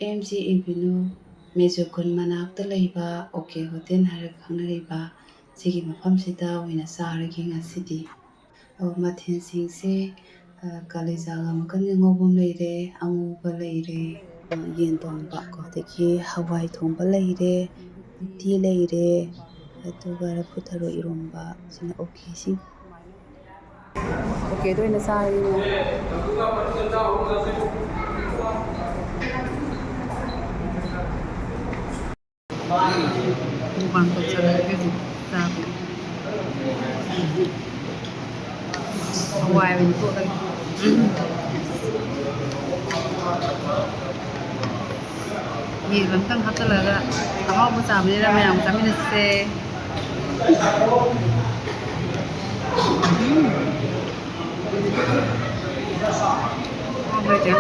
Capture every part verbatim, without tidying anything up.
M G avenue, ꯃꯦꯖꯣ ꯈꯨꯟ ꯃꯅꯥꯛꯇ ꯂꯩꯕ ꯑꯣ ꯀꯦ ꯍꯣꯇꯦꯜ ꯍꯥꯏꯔꯒ ꯈꯪꯅꯔꯤꯕ ꯁꯤꯒꯤ ꯃꯐꯝꯁꯤꯗ ꯑꯣꯏꯅ ꯆꯥꯔꯒꯦ ꯉꯁꯤꯗꯤ꯫ ꯑꯣ, ꯃꯊꯦꯜꯁꯤꯡꯁꯦ, ꯑ, ꯀꯥꯂꯦꯖꯥꯒ ꯃꯀꯟꯒ ꯉꯧꯕ ꯑꯃ ꯂꯩꯔꯦ, ꯑꯉꯧꯕ ꯂꯩꯔꯦ, ꯑ, ꯌꯦꯟ ꯊꯣꯡꯕ ꯀꯣ, ꯑꯗꯒꯤ ꯍꯋꯥꯏ ꯊꯣꯡꯕ ꯂꯩꯔꯦ, ꯎꯇꯤ ꯂꯩꯔꯦ, ꯑꯗꯨꯒ ꯂꯐꯨ ꯊꯔꯣ ꯏꯔꯣꯝꯕ꯫ ꯁꯤꯅ ꯑꯣ ꯀꯦꯁꯤ꯫ ꯑꯣ ꯀꯦꯗ ꯑꯣꯏꯅ ꯆꯥꯔꯒꯦ꯫ ꯃꯨꯛꯕꯥꯡ ꯇꯧꯁꯜꯂꯒꯦ ꯍꯧꯖꯤꯛ ꯆꯥꯕꯒꯤ꯫ ꯍꯋꯥꯏ ꯑꯣꯏꯅ ꯇꯣꯠꯂꯒꯦ꯫ ꯌꯦꯔꯨꯝ ꯑꯝꯇꯪ ꯍꯥꯞꯆꯜꯂꯒ ꯑꯍꯥꯎꯕ ꯆꯥꯕꯅꯤꯅ ꯃꯌꯥꯝ ꯆꯥꯃꯤꯟꯅꯁꯦ꯫ ꯎꯝ꯫ ꯍꯥꯎꯕ꯭ꯔꯥ, ꯆꯦ?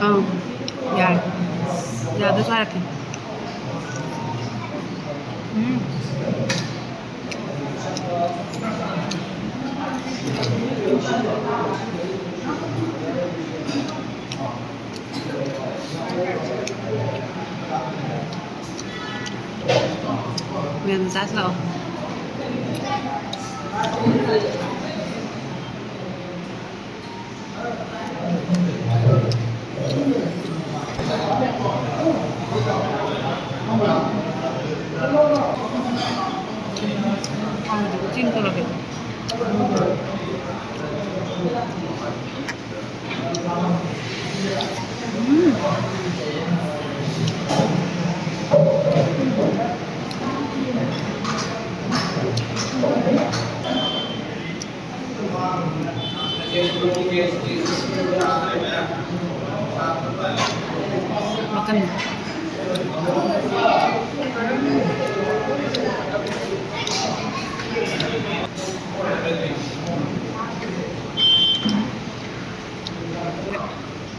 ꯑꯪ, ꯌꯥꯔꯦ꯫ ꯌꯥꯗ꯭ꯔꯁꯨ ꯍꯥꯏꯔꯛꯀꯦ꯫ ꯎꯝ꯫ ꯃꯌꯥꯝ ꯆꯥꯁꯤ ꯂꯥꯛꯑꯣ꯫ ꯆꯤꯡ ꯊꯣꯛꯂꯛꯀꯦ꯫ ꯎꯝ꯫ ꯃꯀꯟ꯫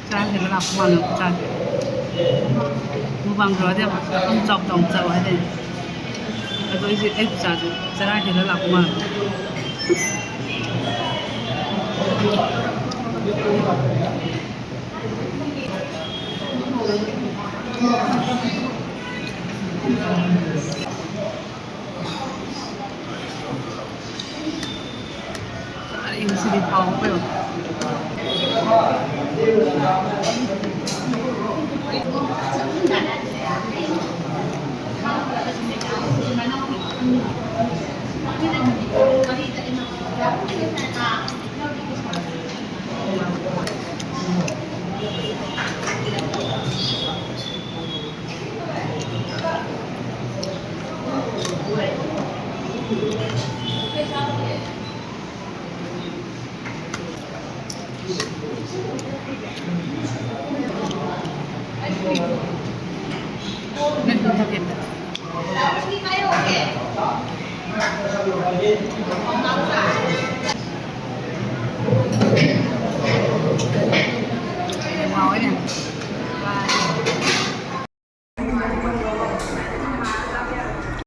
ꯆꯥꯔꯥ ꯍꯦꯜꯂ ꯂꯥꯛꯄ ꯃꯥꯜꯂꯦ ꯆꯥꯁꯦ꯫ ꯃꯨꯛꯕꯥꯡ ꯇꯧꯔꯗꯤ ꯌꯥꯝ ꯆꯥꯎ ꯆꯥꯎ ꯆꯥꯎ ꯍꯥꯏꯗꯥꯏꯅꯦ? ꯑꯗꯣ ꯑꯩꯁꯦ ꯑꯩ ꯆꯥꯁꯦ ꯆꯥꯔꯥ ꯍꯦꯜꯂ ꯂꯥꯛꯄ ꯃꯥꯜꯂꯦ꯫ ꯑꯩ ꯉꯁꯤꯗꯤ ꯊꯥꯎ ꯉꯧꯕ ꯌꯥꯝ